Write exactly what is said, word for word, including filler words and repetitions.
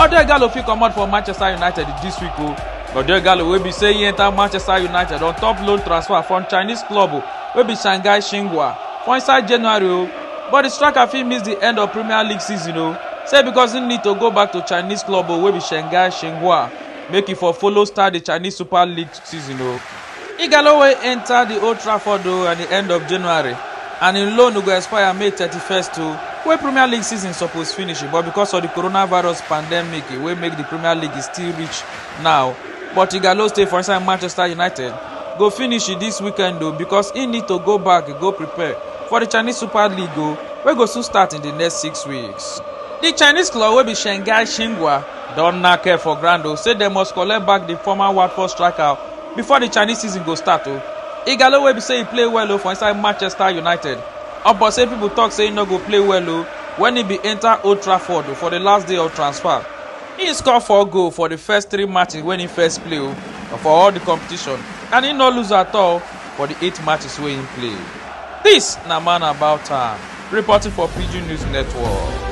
Odoi Ighalo fit comot for Manchester United this week o. Odoi Ighalo, wey be say he enter Manchester United on top loan transfer from Chinese club o, wey be Shanghai Shenhua, for inside January o. But the striker fit miss the end of Premier League season o, say because he need to go back to Chinese club o, wey be Shanghai Shenhua, make e for follow start the Chinese Super League season o. Ighalo wey enter the Old Trafford o at the end of January, and im loan go expire May thirty-first o, wey Premier League season suppose finish, but because of the coronavirus pandemic, e wey make the Premier League still reach now. But Ighalo stay for inside Manchester United go finish this weekend o, because he need to go back go prepare for the Chinese Super League o, wey go soon start in the next six weeks. The Chinese club, wey be Shanghai Shenhua, don knack head for ground o, say dem must collect back the former Watford striker before the Chinese season go start o. Ighalo, wey be say he play well o for inside Manchester United, upon say people talk say he no go play well o when he be enter Old Trafford o for the last day of transfer. He score four goal for the first three matches when he first play o for all the competition, and he no lose at all for the eight matches wey he play. This na Man About Town, reporting for Pidgin News Network.